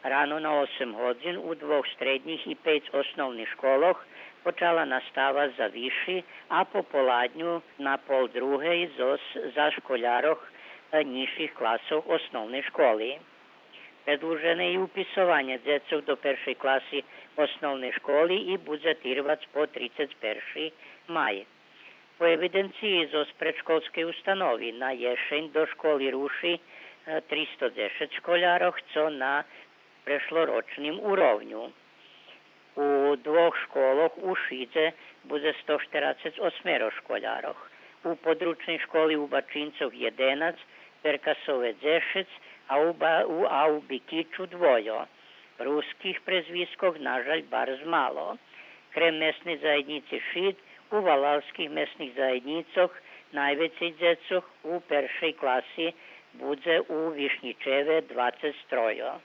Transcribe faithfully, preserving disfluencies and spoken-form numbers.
Рано на осем годзин у двох штреднїх и пейц основних школох почала настава за висши, а пополадню на пол другей зоз, за школярох, е, нїзших класох основней школи. Предлужене и уписованє дзецох до першей класи основней школи и будзе тирвац по трицец перши май. По евиденциї зоз предшколскей установи на єшень до школи руши, е, тристо дзешец школярох, цо на прешлорочним уровню. У двох школох у Шидзе будзе сто штерацец осмеро школярох. У подручней школи у Бачинцох єденац, Перкасове дзешец, а у, Ба-, у, а у Бикичу двойо. Руских презвискох, на жаль, барз мало. Крем месней заєднїци Шид, у валалских месних заєднїцох найвецей дзецох у першей класи будзе у Вишнїчеве двацец тройо.